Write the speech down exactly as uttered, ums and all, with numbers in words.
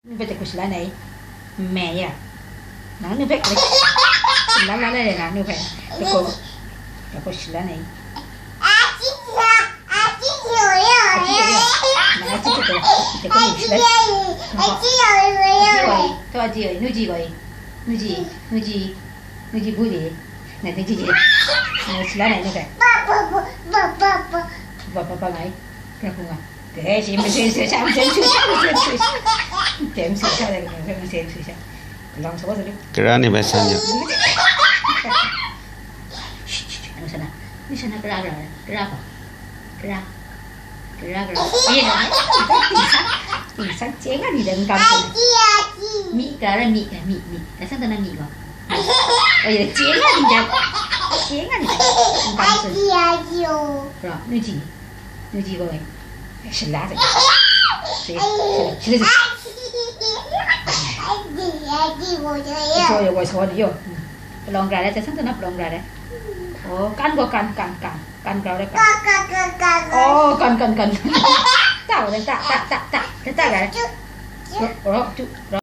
Nube te ku shila nai. Me ya. Nang nube ku shila na nai na nube. Te ku. Te ku shila nai. Nang aci te ku. Te ku shila. Aci oi. To aci oi. Nuji oi. Nuji. Nuji. Nuji bu de. Na nuji de. Na shila nai nube. Ba ba ba ngai. Pra ku nga. Dai shi masen sui sha, masen sui sha, masen sui sha. Dai masen sui sha, dai masen sui sha. Long so so. Kara ni bai san ya. Shh, shh, shh, nang sana. Ni sana kara kara, kara pa. Kara. Kara kara. Iya, na. Insan, insan cenga ni dan kam sana. Mi kara mi, eh, mi, mi. Dasang tana mi ko. Oh iya, cenga ni dan. Cenga ni dan. Kam sana. Bra, nuji. Nuji ko. Shila se. Shila se. Yo, yo, yo, yo. Pelong gra de, te sang tana pelong gra de. Oh, kan ko, kan, kan, kan. Kan gra de, kan. Oh, kan, kan, kan. Ta, ta, ta, ta, ta. Ta gra de. Ro, ro, tu, ro.